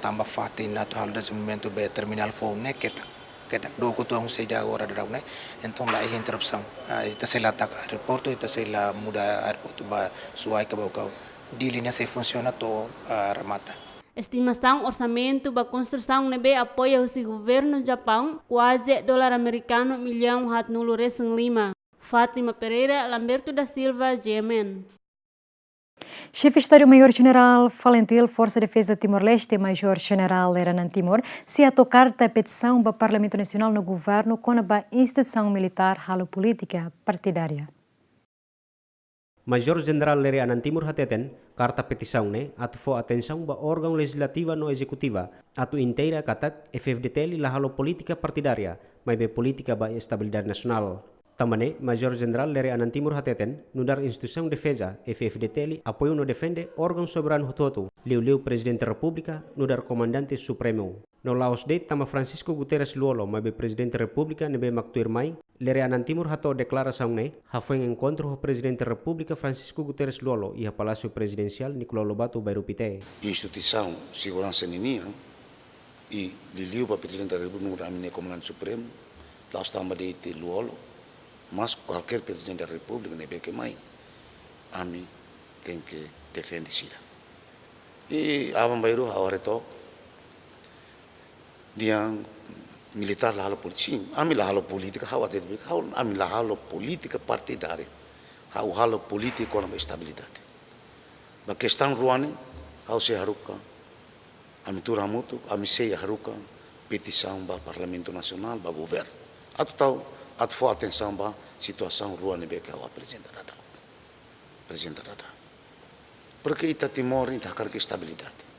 tanba fatin atu halo dezenvolvimentu ba terminál foun ne'e ketak, ketak dook uitoan husi ida agora daudaun ne'e, entaun la iha interrupsaun. Ah, ita sei la taka aeroportu, ita sei la muda aeroportu ba Suai ka Baucau. Dili ne'e sei funsiona to'o, ah, remata. Estimasaun orsamentu ba konstrusaun ne'ebé apoia husi governu Japaun kuaze dolar amerikanu millaun haatnulu resin lima. Fátima Pereira, Lamberto da Silva, G M N. Xefe Estadu Maiór Jenerál Falintil Forsa Defeza Timor-Leste, Majór Jenerál Lere Anan Timur, sei hato'o karta petisaun ba Parlamentu Nasionál no governu kona-ba instituisaun militár halo polítika partidária. Majór Jenerál Lere Anan Timur hateten, karta petisaun ne'e atu fó atensaun ba órgaun lejizlativa no ezekutiva, atu inteira katak F-FDTL la halo polítika partidária, maibé polítika ba estabilidade nasionál. Tanba ne'e, Majór Jenerál Lere Anan Timur hateten, nu'udar instituisaun defeza, F-FDTL apoiu no defende órgaun soberanu hotu-hotu, liuliu Prezidente Repúblika, nu'udar Komandante Supremu. No la'ós de'it tanba Francisco Guterres Lú-Olo, maibé Prezidente Repúblika ne'ebé mak tuirmai, Lere Anan Timur hato'o deklarasaun ne'e hafoin enkontru ho Prezidente Repúblika Francisco Guterres Lú-Olo iha Palásiu Prezidensiál Nicolau Lobato Bairru Pité. Instituisaun seguransa ninian, i liuliu ba Prezidente Repúblika, nu'udar ami-nia Komandante Supremu, la'ós tanba de'it Lú-Olo, mas kualkér Prezidente Repúblika ne'ebé ke mai, ami tenke defende sira. I aban-bainrua ha'u haree took, dehan militár la halo polítika, sin, ami la halo polítika, ha'u hatete, ha'u, ami la halo polítika partidária, ha'u halo polítika kona-ba estabilidade. Ba kestaun rua ne'e, ha'u sei haruka, ami tuur hamutuk, ami sei haruka petisaun ba Parlamentu Nasionál, ba governu. Atu tau, atu fó atensaun ba situasaun rua ne'ebé ke ha'u aprezenta dadaun. Prezidente dadaun. Porke ita Timor, ita hakarak estabilidade.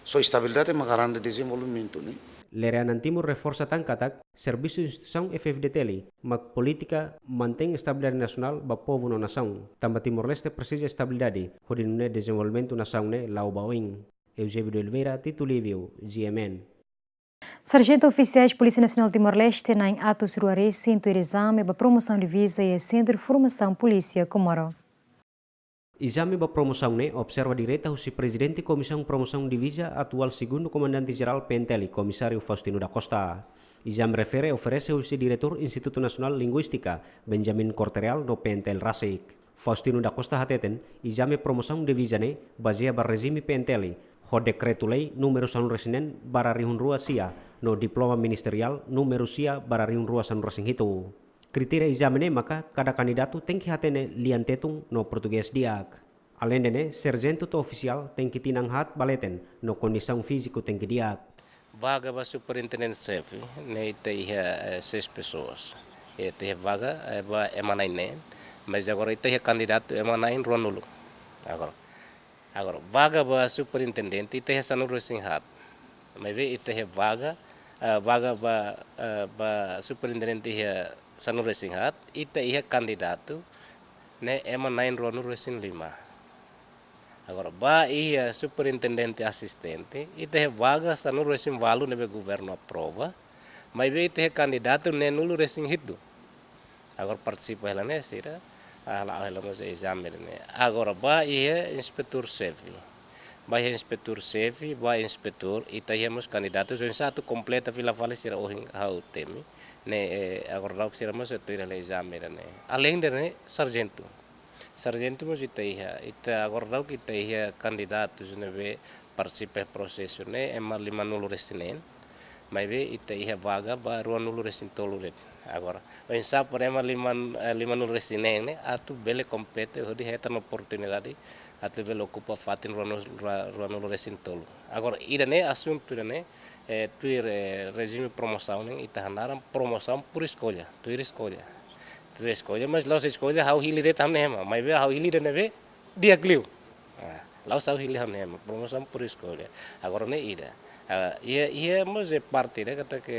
Só estabilidade mak garante dezenvolvimentu, ne'e? Lere Anan Timur reforsa tan katak, servisu instituisaun F-FDTL, mak polítika mantein estabilidade nasionál ba povu no nasaun. Tanba Timor-Leste presiza estabilidade, hodi nune'e dezenvolvimentu nasaun ne'e la'o ba oin. Eusébio de Oliveira, Tito Livio, G M N. Sarjentu ofisiais Polísia Nasionál Timor-Leste na'in atus rua resin tuir ezame ba promosaun diviza iha Sentru Formasaun Polísia Comoro. Ezame ba promosaun ne'e observa direta husi Prezidente Komisaun Promosaun Diviza, atuál Segundu Komandante Jerál P N T L, Komisáriu Faustino da Costa. Ezame refere oferese husi Diretór Institutu Nasionál Linguístika, Benjamin Corte-Real, no P N T L rasik. Faustino da Costa hateten, ezame promosaun diviza ne'e bazeia ba rejime P N T L, ho Dekretu-Lei númeru sanulu-resin-neen barra rihun rua sia, no Diploma Ministeriál númeru sia barra rihun rua sanulu-resin-hitu. Kritéria ezame ne'e maka kada kandidatu tenke hatene lian Tetun no Portugés di'ak. Aleinde ne'e, sarjentu to'o ofisiál tenke tinan haat ba leten, no kondisaun fíziku tenke di'ak. Vaga ba superintendente xefe, ne'e ita iha, eh, seis pessoas. Ita iha vaga, eh, ba ema na'in-neen, mas agora ita iha kandidatu ema na'in-ruanulu. Agora, agora, vaga ba superintendente, ita iha sanulu-resin-haat. Maibé ita iha vaga, eh, vaga ba, eh, ba superintendente iha sanulu-resin-haat, ita iha kandidatu, ne'e ema na'in-ruanulu-resin-lima. Agora, ba iha superintendente asistente, ita iha vaga sanulu-resin-ualu ne'ebé governu aprova, maibé ita iha kandidatu neenulu-resin-hitu. Agora partisipa hela ne'e sira, ah, la'o hela mós ezame ne'e. Agora, ba iha inspetór xefe. Ba iha inspetór xefe, ba inspetór, ita iha mós kandidatu, oinsá atu kompleta fila fali sira ohin ha'u temi. Ne'e, eh, agora daudauk sira mós atu iha ezame ne'e. Aleinde ne'e, sarjentu. Sarjentu mós ita iha, ita agora daudauk ita iha kandidatu ne'ebé partisipa prosesu ne'e ema limanulu-resin-neen. Maibé ita iha vaga ba ruanulu-resin-tolu de'it. Agora, oinsá para ema liman, eh, limanulu-resin-neen ne'e atu bele kompete hodi hetan oportunidade atu bele okupa fatin ruanulu, rua-, ruanulu-resin-tolu. Agora, ida-ne'e asuntu ida-ne'e, eh, tuir, eh, rejime promosaun ne'e ita hanaran promosaun por escolha, tuir escolha. Tuir escolha, mas la'ós escolha ha'u hili de'it ha'u-nia ema, maibé ha'u hili ida ne'ebé di'ak liu. Ah, la'ós ha'u hili ha'u-nia ema, promosaun por escolha. Agora ne'e ida. Ah, iha, iha mós parte ida katak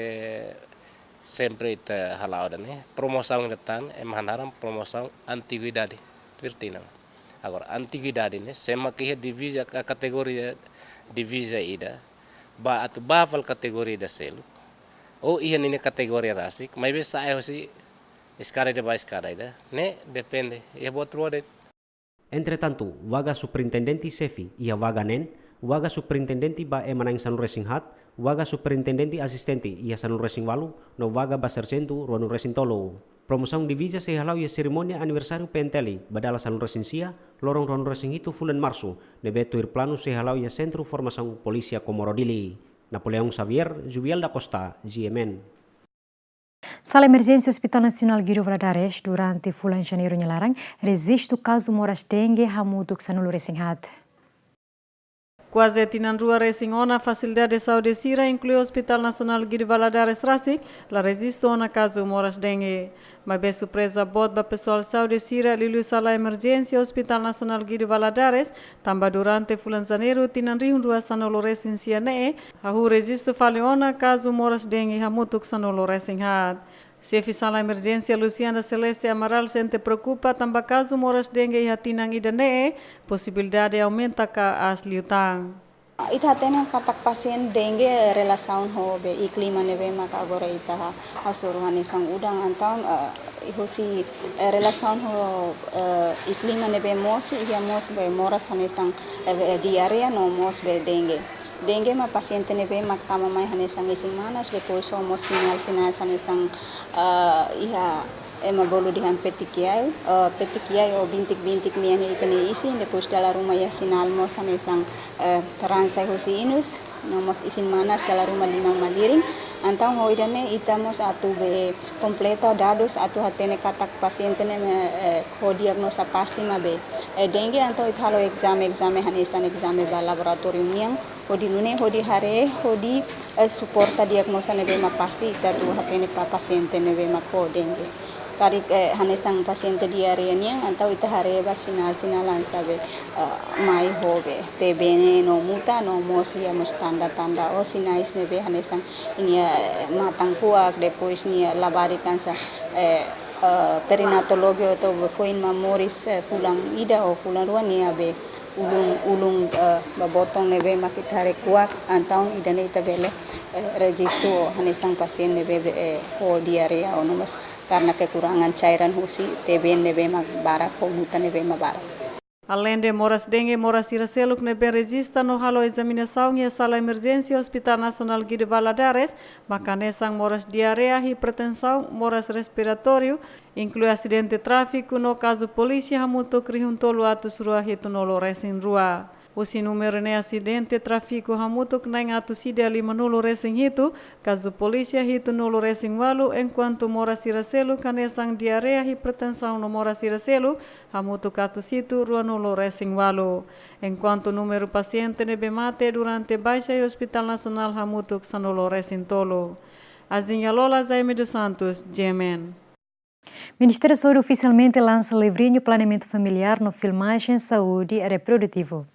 sempre ita hala'o ida-ne'e, promosaun ida tan, ema hanaran promosaun antiguidade, tuir tinan. Agora, antiguidade ne'e, se ema ke iha diviza ka-, kategoria diviza ida, ba atu ba fali kategoria ida seluk, ou iha ninia kategoria rasik, maibé sa'e hosi eskada ida ba eskada ida, ne'e depende, iha buat rua de'it. Entretantu, vaga superintendente xefe iha vaga neen, vaga superintendente ba ema na'in sanulu-resin-haat, vaga superintendente asistente iha sanulu-resin-ualu, no vaga ba sarjentu ruanulu-resin-tolu. Promosaun diviza sei hala'o iha serimónia aniversáriu P N T L ba dala sanulu-resin-sia, loron ruanulu-resin-hitu fulan Marsu, ne'ebé tuir planu sei hala'o iha Sentru Formasaun Polísia Komoro Dili. Napoleão Xavier, Juviel da Costa, G M N. Sala emerjénsia Hospital Nasionál Guido Valadares durante fulan Janeiru nia laran rejistu kazu moras dengue hamutuk sanulu-resin-haat. Kuaze tinan rua resin ona fasilidade saúde sira, inklui Hospital Nasionál Guido Valadares rasik, la rejistu ona kazu moras dengue. Maibé surpreza boot ba pesoál saúde sira liuliu sala emerjénsia Hospital Nasionál Guido Valadares, tanba durante fulan Janeiru tinan rihun rua sanulu-resin-sia ne'e, hahú rejistu fali ona kazu moras dengue hamutuk sanulu-resin-haat. Xefe sala emerjénsia Luciana Celeste Amaral sente preokupa tanba kazu moras dengue iha tinan ida-ne'e posibilidade aumenta ka aas liután. Ita hatene katak pasiente dengue relasaun ho be iklima ne'ebé maka agora ita ha-, hasoru hanesan udan, entaun, eh, husi, eh, relasaun ho, eh, iklima ne'ebé mosu, iha mós be moras hanesan, eh, be diarreia no mós be dengue. Dengue mak pasiente ne'ebé mak tama mai hanesan isin-manas, depois ho mós sinál-sinál hanesan, eh, iha ema bolu dehan petikliai, eh, petikliai ou bintik-bintik nian iha ita-nia isin, depois dala ruma iha sinál mós hanesan, eh, raan sai husi inus, no mós isin-manas dala ruma liman malirin. Entaun ho ida-ne'e ita mós atu be kompleta dadus atu hatene katak pasiente ne'e, eh, ho diagnoza pasti maibé, eh, dengue, entaun ita halo ezame, ezame hanesan ezame ba laboratóriu nian, hodi nune'e, hodi haree, hodi, eh, suporta diagnoza ne'ebé mak pasti ita atu hatene ba pasiente ne'ebé mak ho dengue. Karik, eh, hanesan pasiente diarreia nian, entaun ita haree ba sinál-sinál hanesan be, eh, mai ho be tebene no muta, no mós iha mós tanda-tanda ou sinais ne'ebé hanesan nia, eh, matan kuak, depois nia labarik hanesan, eh, eh, perinatolójiku atu be foin mak moris, eh, fulan ida ou fulan rua nia be ulun, ulun, eh, ba boton ne'ebé mak ita haree kuak, entaun ida-ne'e ita bele, eh, rejistu hanesan pasiente ne'ebé be, eh, ho diarreia ou no mós karena kekurangan cairan husi tebene ne'ebé mak barak ou muta ne'ebé mak barak. Aleinde moras dengue, moras sira seluk ne'ebé rejista no halo ezaminasaun iha sala emerjénsia Hospital Nasionál Guido Valadares, maka hanesan moras diarreia, hipertensaun, moras respiratóriu, inklui asidente tráfiku no kazu polísia hamutuk rihun tolu atus rua hitunulu-resin-rua. Husi númeru ne'e asidente tráfiku hamutuk na'in atus ida limanulu-resin-hitu, kazu polísia hitunulu-resin-ualu, enkuantu moras sira seluk hanesan diarreia, hipertensaun no moras sira seluk hamutuk atus hitu ruanulu-resin-ualu. Enkuantu númeru pasiente ne'ebé mate durante baixa iha Hospital Nasionál hamutuk sanulu-resin-tolu. Azinha Lola, Jaime dos Santos, G M N. Ministériu Saúde ofisialmente lansa livrinhu Planeamentu Familiár no Filmajen Saúde Reprodutivu.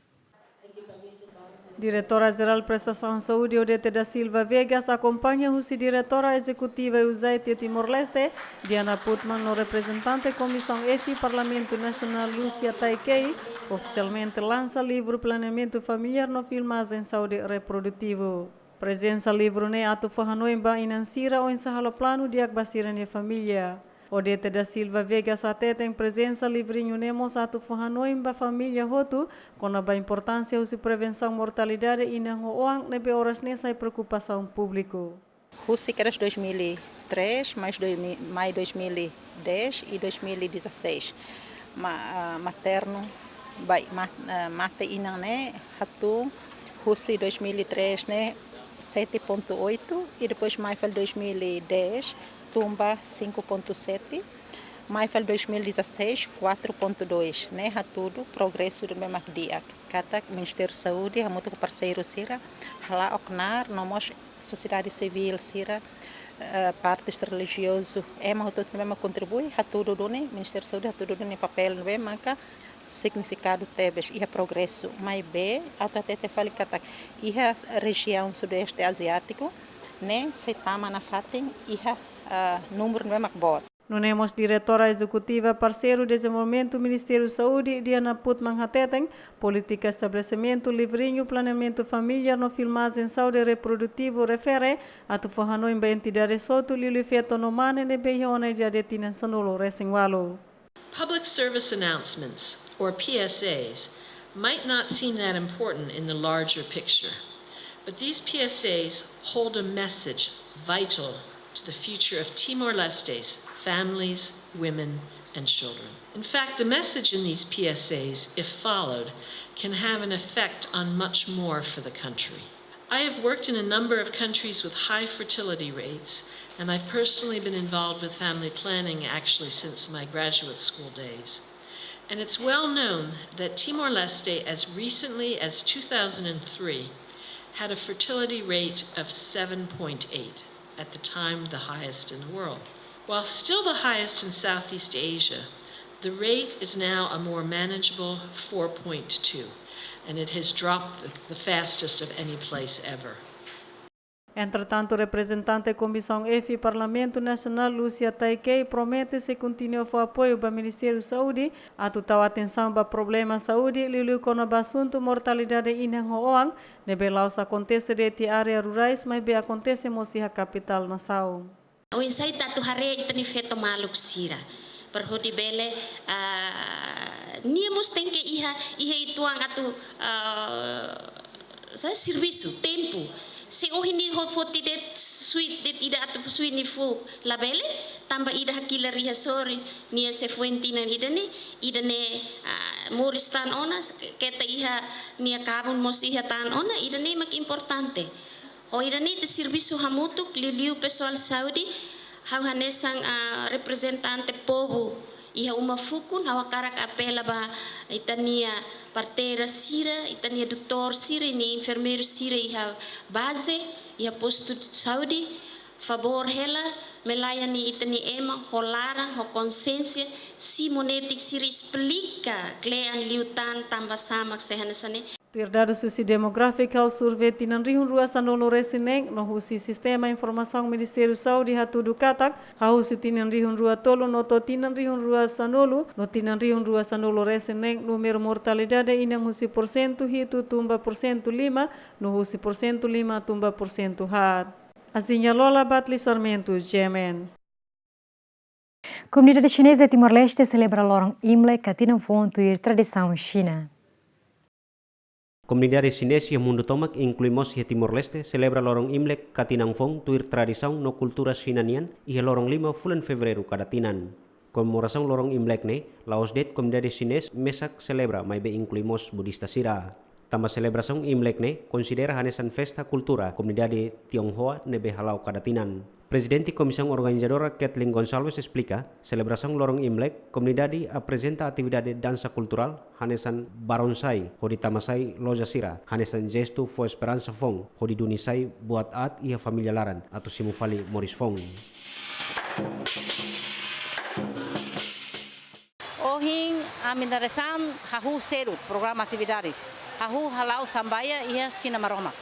Diretora Jerál Prestasaun Saúde, Odete da Silva Viegas, akompaña husi Diretora Ezekutiva UZAIT iha Timor-Leste, Diana Putman, no reprezentante Komisaun F Parlamentu Nasionál, Lúcia Taikei, ofisialmente lansa livru Planeamentu Familiár no Filmajen Saúde Reprodutivu. Prezensa livru ne'e atu fó hanoin ba inan sira oinsá halo planu di'ak ba sira-nia família. Odete da Silva Viegas hateten prezensa livrinhu ne'e mós atu fó hanoin ba família hotu kona-ba importánsia husi prevensaun mortalidade inan ho oan ne'ebé oras ne'e sai preokupasaun públiku. Husi kedas dois mil e três, mais dois mil, mai dois mil e dez e dois mil e dezasseis. Ma-, ah, maternu, bai, ma-, ah, mate inan ne'e hatún husi dois mil e três ne'e sete ponto oito, e depois mai fali dois mil e dez tun ba cinco ponto sete, mai fali dois mil e dezasseis quatro ponto dois, ne'e hatudu progresu ida ne'ebé mak di'ak. Katak Ministériu Saúde hamutuk ho parseiru sira hala'o knaar no mós sosiedade sivíl sira, eh, partes relijiozu, ema hotu-hotu ne'ebé mak kontribui, hatudu duni, Ministériu Saúde hatudu duni papél ne'ebé maka signifikadu tebes iha progresu. Maibé atu hatete fali katak iha rejiaun Sudeste Aziátiku ne'e sei tama nafatin iha, eh, númeru ne'ebé mak boot. Nune'e mós Diretora Ezekutiva Parseiru Dezenvolvimentu Ministériu Saúde, Diana Putman hateten, polítika estabelesimentu livrinhu Planeamentu Familiár no Filmajen Saúde Reprodutivu refere atu fó hanoin ba entidade hotu liuliu feto no mane ne'ebé iha ona idade tinan sanulu-resin-ualu. Public service announcements, or P S As, might not seem that important in the larger picture, but these P S As hold a message vital to the future of Timor-Leste's families, women, and children. In fact, the message in these P S As, if followed, can have an effect on much more for the country. I have worked in a number of countries with high fertility rates, and I've personally been involved with family planning actually since my graduate school days. And it's well known that Timor-Leste, as recently as two thousand three, had a fertility rate of seven point eight, at the time the highest in the world. While still the highest in Southeast Asia, the rate is now a more manageable four point two, and it has dropped the, the fastest of any place ever. Entretantu, reprezentante Komisaun F Parlamentu Nasionál, Lúcia Taikei, promete sei kontinua fó apoiu ba Ministériu Saúde atu tau atensaun ba problema saúde, liuliu kona-ba asuntu mortalidade inan ho oan, ne'ebé la'ós akontese de'it iha área rurais, maibé akontese mós iha kapitál nasaun. Oinsá ita atu haree ita-nia feto maluk sira. Para hodi bele, ah, nia mós tenke iha, iha uitoan atu, ah, sa, servisu, tempu. Se ohin nia ho foti de'it sui, de'it ida atu sui nia fuuk, labele, tanba ida hakilar iha sorin, nia sei foin tinan ida-ne'e, ida-ne'e, ah, moris tan ona, keta iha nia kabun mós iha tan ona, ida-ne'e mak importante. Ho ida-ne'e ita servisu hamutuk, liuliu pesoál saúde, ha'u hanesan, ah, reprezentante povu iha uma fukun, ha'u hakarak apela ba ita-nia parteira sira, ita-nia doutór sira, ita-nia enfermeiru sira iha baze, iha postu saúde, favór hela, melayani ita-nia ema, ho laran, ho konxiénsia, simu netik sira, esplika kle'an liután tanba sá mak sei hanesan ne'e. Tuir dadus husi Demographical Survey tinan rihun rua sanulu resin neen, no husi Sistema Informasaun Ministériu Saúde hatudu katak, hahú husi tinan rihun rua tolu no to'o tinan rihun rua sanulu, no tinan rihun rua sanulu resin neen, númeru mortalidade inan husi porsentu hitu tun ba porsentu lima, no husi porsentu lima tun ba porsentu haat. Aziña Lola, Batli Sarmento, G M N. Komunidade xineza iha Timor-Leste selebra loron Imlek ka tinan foun tuir tradisaun Xina. Komunidade xineza iha mundu tomak, inklui mós iha Timor-Leste, selebra loron Imlek ka tinan foun tuir tradisaun no kultura Xina nian iha loron lima fulan Fevereiru kada tinan. Komemorasaun loron Imlek ne'e la'ós de'it komunidade xineza mesak selebra, maibé inklui mós budista sira. Tanba selebrasaun Imlek ne'e konsidera hanesan festa kultura komunidade Tionghoa ne'ebé hala'o kada tinan. Prezidente Komisaun Organizadora Kathleen Gonçalves esplika, selebrasaun loron Imlek, komunidade aprezenta atividade dansa kulturál hanesan baronsai, hodi tama sai loja sira, hanesan jestu fó esperansa foun, hodi duni sai buat aat iha família laran, atu simu fali moris foun. Ohin, ami-nia dadeer-saan hahú sedu programa atividades. Hahú hala'o sambaia iha Xina Maromak.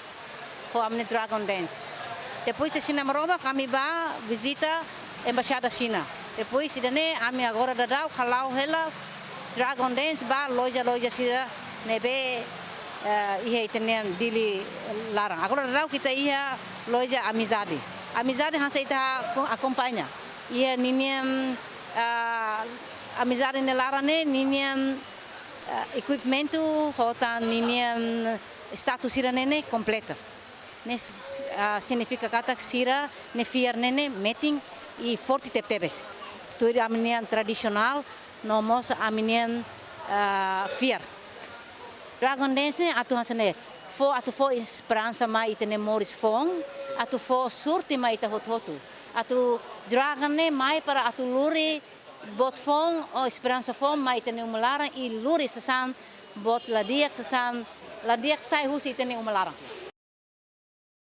Ho ami-nia Dragon Dance. Depois de Xina Maromak, ami bá vizita Embaixada Xina. Depois ida-ne'e ami agora daudaun hala'o hela Dragon Dance ba loja-loja sira ne'ebé, eh, iha ita-nia Dili laran. Agora daudaun ita iha loja Amizade. Amizade hanesan ita ako-, akompaña. Iha ninian, ah, Amizade nia laran ne'e, ninian, ah, ekuipamentu, ho tan ninian status sira-ne'e ne'e kompleta. Ne'e, ah, signifika katak sira-nia fiar ne'e ne'e metin i forte tebetebes. Tuir ami-nian tradisionál, no mós ami-nian, ah, fiar. Dragon Dance ne'e atu hanesan ne'e, fó, atu fó esperansa mai ita-nia moris foun, atu fó sorte mai ita hotu-hotu. Atu dragon ne'e mai para atu lori buat foun, ou esperansa foun mai ita-nia uma laran i lori sasán buat la di'ak, sasán la di'ak sai husi ita-nia uma laran.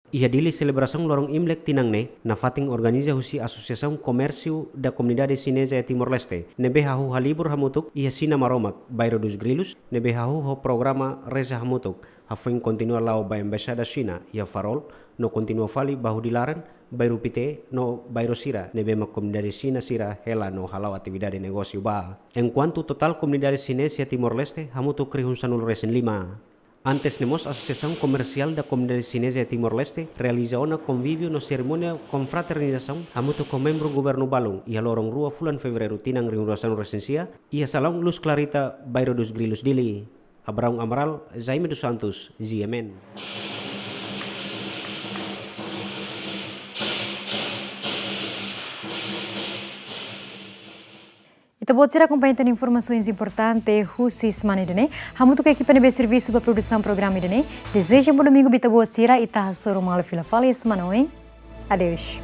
Iha Dili, selebrasaun loron Imlek tinan ne'e nafatin organiza husi Asosiasaun Komérsiu da Komunidade Xineza iha Timor-Leste, ne'ebé hahú halibur hamutuk iha Xina Maromak, Bairro dos Grilos, ne'ebé hahú ho programa reza hamutuk, hafoin kontinua la'o ba Embaixada Xina iha Farol, no kontinua fali ba Hudi Laran, Bairru Pité, no bairru sira ne'ebé mak komunidade Xina sira hela no hala'o atividade negósiu ba. Enkuantu totál komunidade xineza iha Timor-Leste hamutuk rihun sanulu resin lima. Antes ne'e mós, Asosiasaun Komersiál da Komunidade Xineza iha Timor-Leste realiza ona konvíviu no serimónia konfraternizasaun hamutuk ho membru governu balun iha loron rua fulan Fevereiru tinan rihun rua sanulu resin sia, iha Salaun Luz Clarita, Bairro dos Grilos, Dili. Abraão Amaral, Jaime dos Santos, G M N. Ita-boot sira akompaña tan informasaun importante husi semana ida-ne'e. Hamutuk ho ekipa ne'ebé servisu ba produsaun programa ida-ne'e, dezeja bom domingu ba ita-boot sira, ita hasoru malu fila fali semana oin. Adeus.